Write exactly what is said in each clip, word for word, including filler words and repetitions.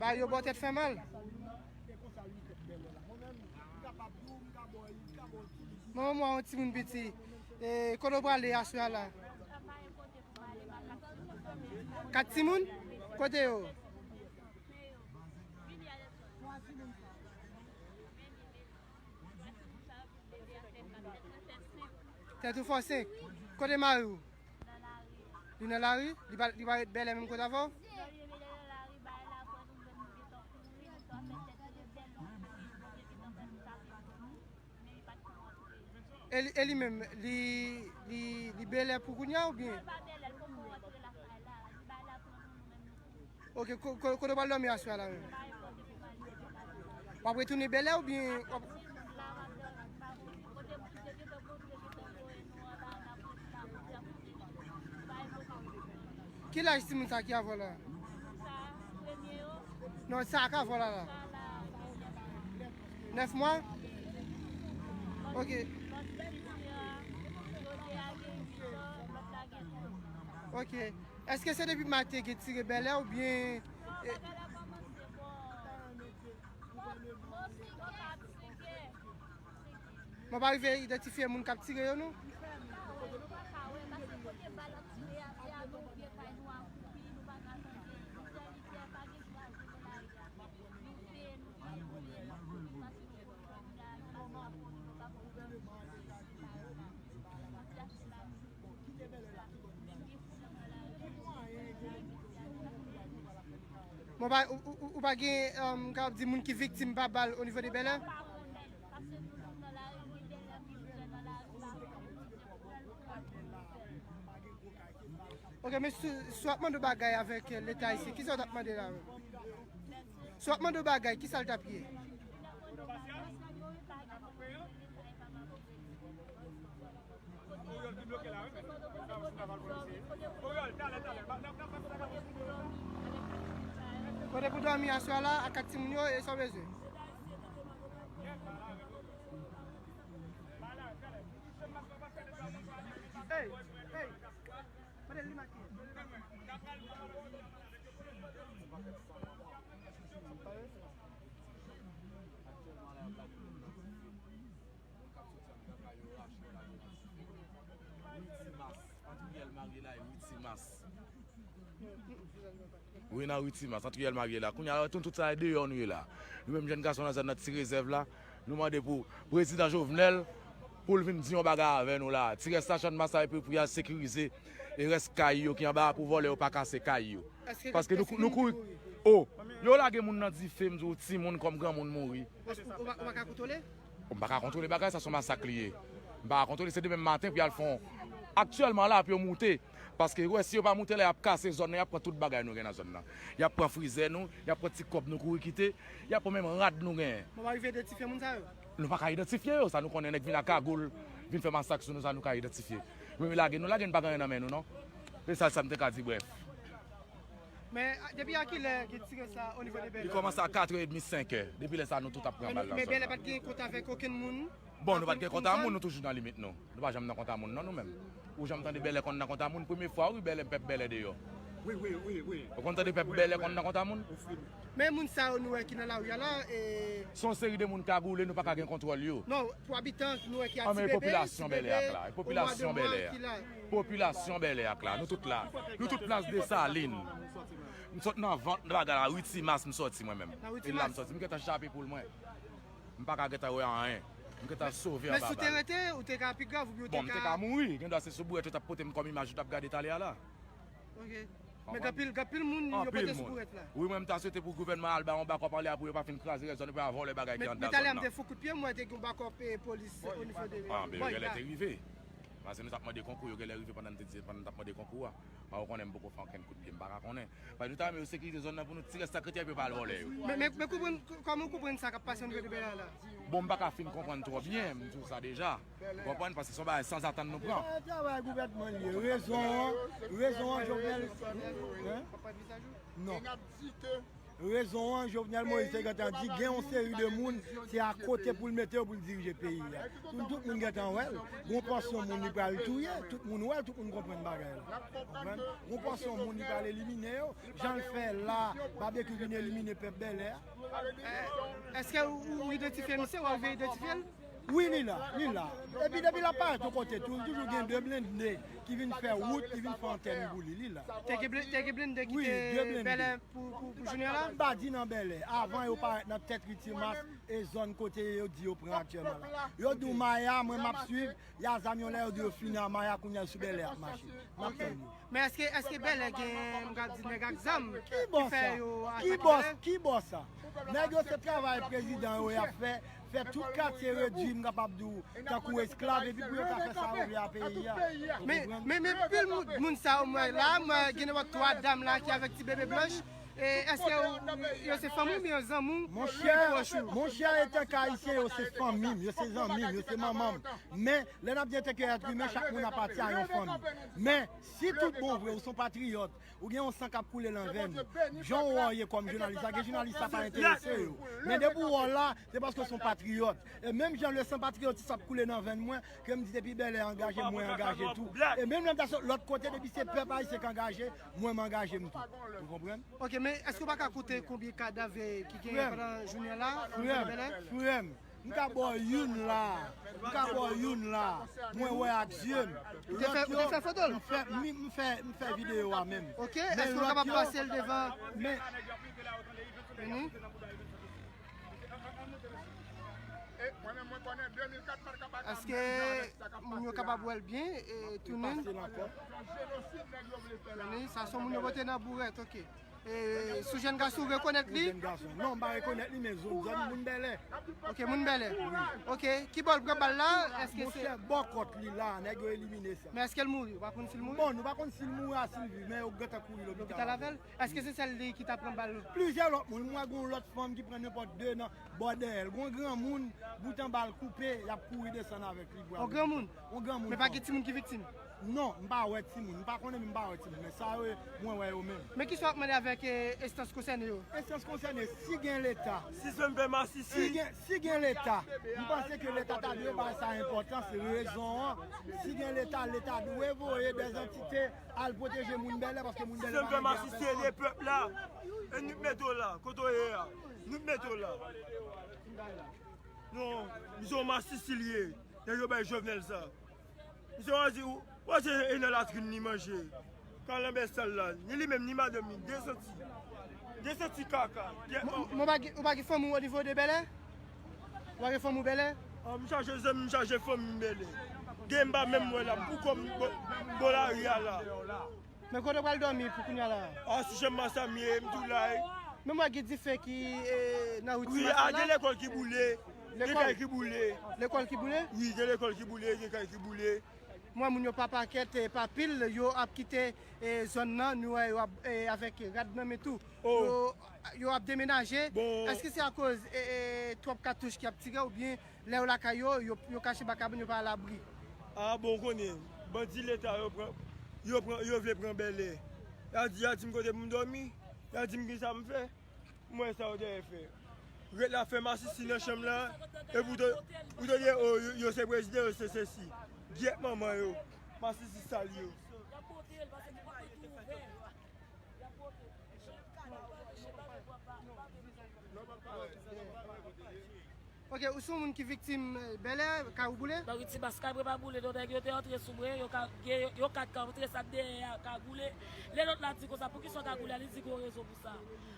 Ba yo bò tèt fè mal. Manman mwen yon timoun piti. E, kote w prale aswè a la? Kat timoun? Kote yo? Tèt ou fò senk. Kote mari w? Li nan lari? Li pa, li pa ret bèlè menm kote avè w? E li, e li menm, li, li, li bèlè pou kounye a oubyen? Ok, ko-, ko-, kote w pral dòmi aswè a la menm? W ap retounen bèlè oubyen w ap... Ki laj timoun sa ki avè w la? Non, sa k avè w la la. Nèf mwa? Ok. Ok. Èske se depi maten gen tire bèlè oubyen... Mwen pa rive idantifye moun k ap tire yo non. Bon, ba, ou, ou, ou pa gen, um, kapab di moun ki viktim pa bal o nivo de bèlè? Ok, men si, si w ap mande yon bagay avèk, eh, Leta ayisyen, kisa w t ap mande la menm? Si w ap mande yon bagay, kisa l t ap ye? Kote pou dòmi aswè a la ak kat timoun yo, e sa w bezwen? Hey, hey. Kote li make? Moun k ap soti anndan kay yo rache yo lage nan dife. Wi, Timas. Antouyèl marye la, wi, Timas. Wi, nan ri Timas, antouyèl marye la. Kounye a, tout, tout sa e deyò nou ye la. Nou menm jèn gason nan zòn nan Ti Rezèv la, nou mande pou prezidan Jovenel pou l vin di yon bagay avè nou la. Ti rès sa Channmas la epi pou y al sekirize e rès kay yo ki anba a pou vòlè yo pa kase kay yo. Paske nou, nou kouri. O, yo lage moun nan dife, m di w, timoun kòm granmoun mouri. Ou pa, ou pa ka kontwole? M pa ka kontwole bagay sa, se yon masak li ye. M pa ka kontwole, se demen maten pou y al fè yon... Aktyèlman la, pou yo moute. Paske, wè, si yo pa moute la, y ap kase zòn nan, y ap pran tout bagay nou gen nan zòn nan. Y ap pran frizè nou, y ap pran ti kòb nou kouri kite, y ap pran menm rad nou genyen. Bon, w pa rive idantifye moun sa yo? Nou pa ka idantifye yo, sa nou konnen nèg vin ak kagoul, vin fè masak sou nou, sa nou ka idantifye. Men lage nou, lage n pa gen anyen nan men nou, non. Se sèl sa m te ka di, brèf. Men, a, depi a kilè gen ti rès sa o nivo de Bèlè? Li kòmanse a katrè edmi, senk è. Depi lè sa, nou tout ap pran bal nan zòn nan. Men Bèlè pa t gen kont avèk okenn moun? Bon, nou pa t gen kont a moun, nou toujou nan limit nou. Nou pa janm nan kont a moun, non, nou menm. Ou janm tande Bèlè konn nan kont a moun? Premye fwa, wi, Bèlè, pèp Bèlè deyò. Wi, wi, wi, wi. Ou konn tande pèp Bèlè konn nan kont a moun? Men moun sa yo nou wè ki nan lari a la, e... Se yon seri de moun kagoule, nou pa ka gen kontwòl yo. Non, pou abitan nou wè ki a ti bebe, ti bebe, o mwa de mwa ki la. Popilasyon Bèlè ak la. Nou tout la. Nou tout plas Desalin. M sot nan vant bagay la, ri Timas, m soti mwen menm. E la m soti. M gentan chape poul mwen. M pa ka gentan wè anyen. M gentan sove anba bal. Men si w te rete, ou te ka pi grav, oubyen ou te ka... Bon, m te ka mouri. Gendwa se sou bourèt yo t ap pote m kòm imaj yo t ap gade talè a la. Ok. Men gen anpil, gen anpil moun yo pote sou bourèt la. Wi, mwen, m ta swete pou gouvènman al ba yon bakòp anlè a pou yo pa fin kraze rès zòn, pou yo pa vòlè bagay ki anndan zòn nan. Men talè a m te fè kout pye, m wè te gen yon bakòp, eh, polis o nivo de... Ah, men yo genlè te rive. Paske nou t ap mande konkou, yo genlè rive pandan n te di, pandan n t ap mande konkou a. Mwen, ou konnen m poko fè okenn kout pye, m pa ka konnen. Paske nou ta renmen yo sekirize zòn nan pou nou, ti rès sa k rete a, pou yo pa al vòlè yo. Men, men, men konprann, kòman w konprann sa k ap pase o nivo de Bèlè a la? Bon, m pa ka fin konprann twò byen, m di w sa deja. Ou konprann? Paske se yon bagay sanzatann nou pran. Se pa travay gouvènman l ye. Rezon an, rezon an, Jovenel. Hein? Non. E n ap di ke Rezon an, Jovenel Moïse te gentan di, gen yon seri de moun, se akote pou l mete yo pou l dirije peyi a. Tout, tout moun gentan wè l. Gon pòsyon moun li pral touye, tout moun wè l, tout moun konprann bagay la. Konprann? Gon pòsyon moun li pral elimine yo, jan l fè la, Babekyou vin elimine pèp Bèlè a. Èske ou, ou idantifye misye, ou rive idantifye l? Wi, li la, li la. Epi depi l ap parèt yon kote tou, li toujou gen de blende ki vin fè wout, ki vin fè antèn pou li, li la. Te gen blende, te gen blende ki te Bèlè pou, pou, pou jounen an la? M pa di nan Bèlè, avan yo parèt nan tèt Ritimas e zòn kote yo di yo pran aktyèlman la. Yo di w Maya, mwen m ap swiv, y a zam yon lè yo di yo fini a Maya, kounye a yo sou Bèlè ap mache. M ap tann yo. Men èske, èske Bèlè gen, m ka di, nèg ak zam ki fè yo atake Bèlè? Ki bò sa? Nèg yo se travay prezidan yo y ap fè, fè tout katye redui, m kapab di w, tankou esklav, epi pou yo ka fè sa yo vle a peyi a. Men, men, men, pil moun, moun sa yo, m wè la, m wè gen nenpòt twa dam la ki avèk ti bebe blanch. E, èske yo se fanmi w oubyen yo zanmi w? Monchè, monchè, etanke ayisyen, yo se fanmi m, yo se zanmi m, yo se manman m. Men, lè n ap di etanke èt imen, chak moun apatyen a yon fanmi. Men, si tout bon vre ou se yon patriyòt, ou gen yon san k ap koule nan venn ou. Jan w wè w ye kòm jounalis la, gen jounalis sa pa enterese yo. Men depi w wè w la, se paske w se yon patriyòt. E menm jan le san patriyotis ap koule nan venn mwen, ke m di depi Bèlè angaje, mwen angaje tou. E menm lè m ta sot lòt kote, depi se pèp ayisyen k angaje, mwen m angaje m tou. Ou konprann? Ok, men èske w pa ka konte konbyen kadav ki genyen pandan jounen an la nan Bèlè? Frè m, frè m, m ka ba w youn la. M ka ba w youn la. Mwen wè ak zye m. Ou te fè, ou te fè foto l? M fè, m, m fè, m fè videyo a menm. Ok, èske w kapab pase l devan? Men, vini. Èske moun yo kapab wè l byen? E, tounen. Vini, sa se yon moun yo pote nan bourèt, ok. E, sou jèn gason, ou rekonèt li? Jèn gason. Non, m pa rekonèt li, men zòn, zòn moun Bèlè. Ok, moun Bèlè. Ok, ki bò l pran bal la? Èske se. Monchè, bò kòt li la, nèg yo elimine sa. Men èske l mouri? Ou pa konn si l mouri? Bon, nou pa konn si l mouri a si l viv, men yo gentan kouri lopital avè l. Èske se sèl li ki ta pran bal? Plizyè lòt moun. M wè gen yon lòt fanm ki pran nenpòt de nan bò dèyè l. Gen yon granmoun, bout anba l koupe, y ap kouri desann avèk li pou al. Yon granmoun? Yon granmoun fanm. Men pa gen timoun ki viktim? Non, m pa wè timoun. M pa konnen, men m pa wè timoun. Men sa yo, mwen wè yo menm. Men kisa w ap mande avèk, eh, enstans konsène yo? Enstans konsène, si gen Leta. Si se m fè masisi. Si gen, si gen Leta, m panse ke Leta ta dwe bay sa enpòtans, rezon an. Si gen Leta, Leta dwe voye dèzantite al pwoteje moun Bèlè, paske moun Bèlè pa gen afè. Si se m fè masisi, ede pèp la. E nou k mete w la, kote w ye a. Nou k mete w la. Non, misye yon masisi li ye. Nèg yo bay Jovenel sa. Misye w a di, w a di e nan latrin li manje. Kalanbè sal la. Ni li menm, ni madanm li. De santi. De santi kaka. Pyèt manman. Ou pa gen fanmi w onivo de Bèlè? Ou pa gen fanmi w Bèlè? Ah, m chache zanmi, m chache fanmi m Bèlè. Gen m pa menm wè la. M pou kò m bò lari a la. Men kote w pral dòmi pou kounya la? Ah, si jan m masam ye, m tou la wi. Men m wè gen dife ki nan ri Timas la. Wi, a gen lekòl ki boule. Gen kay ki boule. Lekòl ki boule? Wi, gen lekòl ki boule, gen kay ki boule. M wè moun yo pa pakèt, pa pil, yo ap kite zòn nan, nou wè yo ap avèk rad nan men tou. Yo, yo ap demenaje. Èske se akoz twòp katouch ki ap tire oubyen lè yo lakay yo, yo, yo kache ba kabann, yo pa alabri? A bon, ou konnen, bandi Leta yo pran, yo pran, yo vle pran Bèlè. Y a di, y a di m kote pou m dòmi, y a di m kisa m fè. M wè sa yo dèyè fè. Ret la fè masisi nan chanm la, epi ou te, ou te di, o, yo, yo se prezidan, yo se sesi. Gyèt manman yo. Masisi sal yo. Ok, ou se yon moun ki viktim, eh, Bèlè, kay ou boule? Nan ri Timas, kay mwen pa boule non, nèg yo te antre sou mwen, yo ka, gen, yo kat ka antre, sa k dèyè a ka goule. Lè lòt la di konsa, poukisa w ka goule a, li di gen yon rezon pou sa.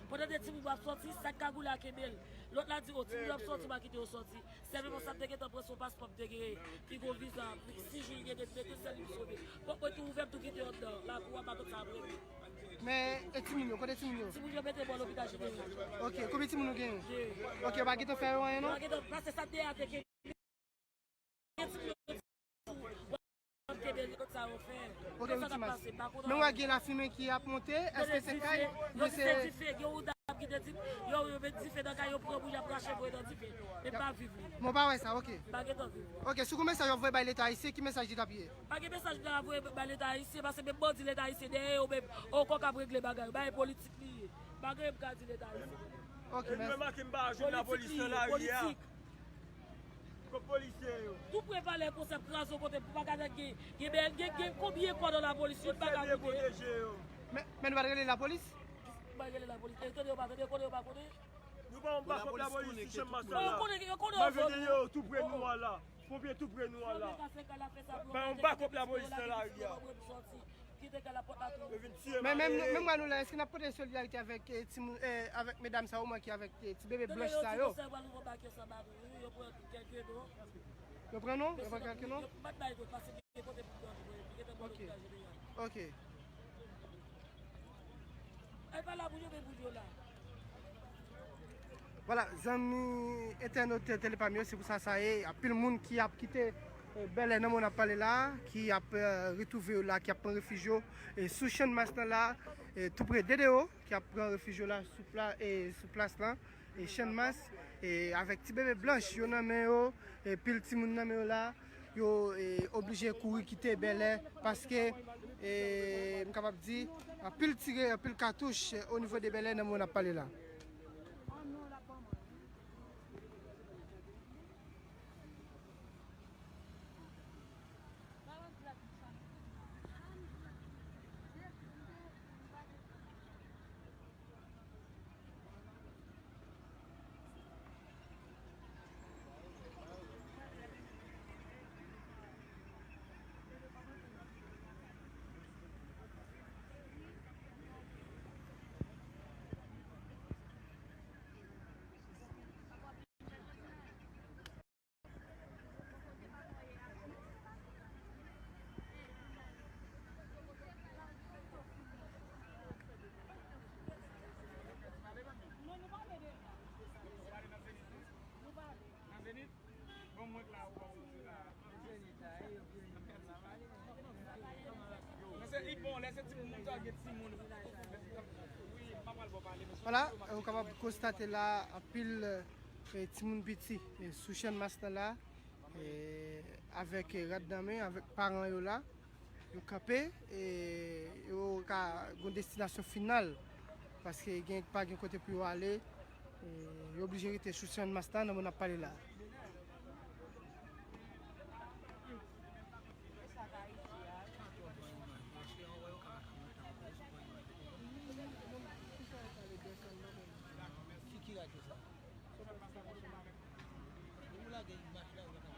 Pandan de timoun yo ap sòti, sa k ka goule a kenbe l. Lòt la di, o, timoun yo ap sòti, m a kite yo sòti. Sèlman sa m te gentan pran se yon paspò m te genyen, ki gen yon viza, sis jou li gen depi mete sèl li m sove. Pòt mwen tou ouvè, m tou kite yo anndan, lakou a, matant sa ap rele. Men, e timoun yo, kote timoun yo? Timoun yo mete bò lopital jeneral. Ok, konbyen timoun ou genyen? De. Ok, yo pa gentan fè yo anyen non? Yo pa gentan, paske sa te a te kenbe. Gen timoun yo tou, w ap kenbe lòt sa yo fè. Ok, wi, Timas. Men w wè gen lafimen ki ap monte, èske se kay? Non, se dife, gen yon dam ki te di, yo, yo met dife nan kay, yo pran bouyi, y ap rache voye nan dife. Men pa viv li. Men w pa wè sa, ok. Pa gentan viv li. Ok, si w gon mesaj w ap voye bay Leta ayisyen, ki mesaj li t ap ye? Pa gen mesaj m ta voye bay Leta ayisyen, paske menm bandi Leta ayisyen dèyè yo menm, ankò k ap regle bagay yo. Bagay politik li ye. Pa gen m ka di Leta isi. Ok, mèsi. Politik li ye, politik. Kot polisye yo? Tou pre palè konsa ap kraze yon kote pou pa ka gen, gen, gen, gen konbyen kò nan lapolis, youn pa ka koute. Men, men nou pa t rele lapolis? Nou pa t rele lapolis. E tande yo pa tande, konnen yo pa konnen. Nou pa yon bakòp lapolis sou Chanmas la. Yo konnen, yo konnen yo zòn yo. Tou pre nou an la. Ponpye tou pre nou an la. Pa yon bakòp lapolis nan lari a. Yo vin tiye. Men, men, men mwen nou la, èske n ap pote solidarite avèk, eh, timoun, eh, avèk medam sa yo, mwen ki avèk, eh, ti bebe blanch sa yo? Yo pran non? Yo pran kèk non? Ok. Ok. Vwala, zanmi entènot Tele pa m yo, se pou sa sa ye. Anpil moun ki ap kite, eh, Bèlè nan moman n ap pale la, ki ap, eh, retwouve yo la, ki ap pran refij yo, eh, sou Channmas nan la, eh, tou pre Dedeo, ki ap pran refij yo la sou pla-, eh, sou plas lan, eh, Channmas, eh, avèk ti bebe blanch yo nan men yo, eh, pil timoun nan men yo la. Yo, eh, oblije kouri kite Bèlè paske, eh, m kapab di, anpil tire, anpil katouch, eh, o nivo de Bèlè nan moman n ap pale la. Vwala, ou kapab konstate la anpil, eh, timoun piti, eh, sou Channmas nan la, eh, avèk, eh, rad nan men, avèk paran yo la. Yo kanpe, e yo ka gen yon destinasyon final, paske gen, pa gen kote pou yo ale, e yo oblije rete sou Channmas la nan moman n ap pale la. Ki, ki radyo sa? Ou lage imaj la, ou lage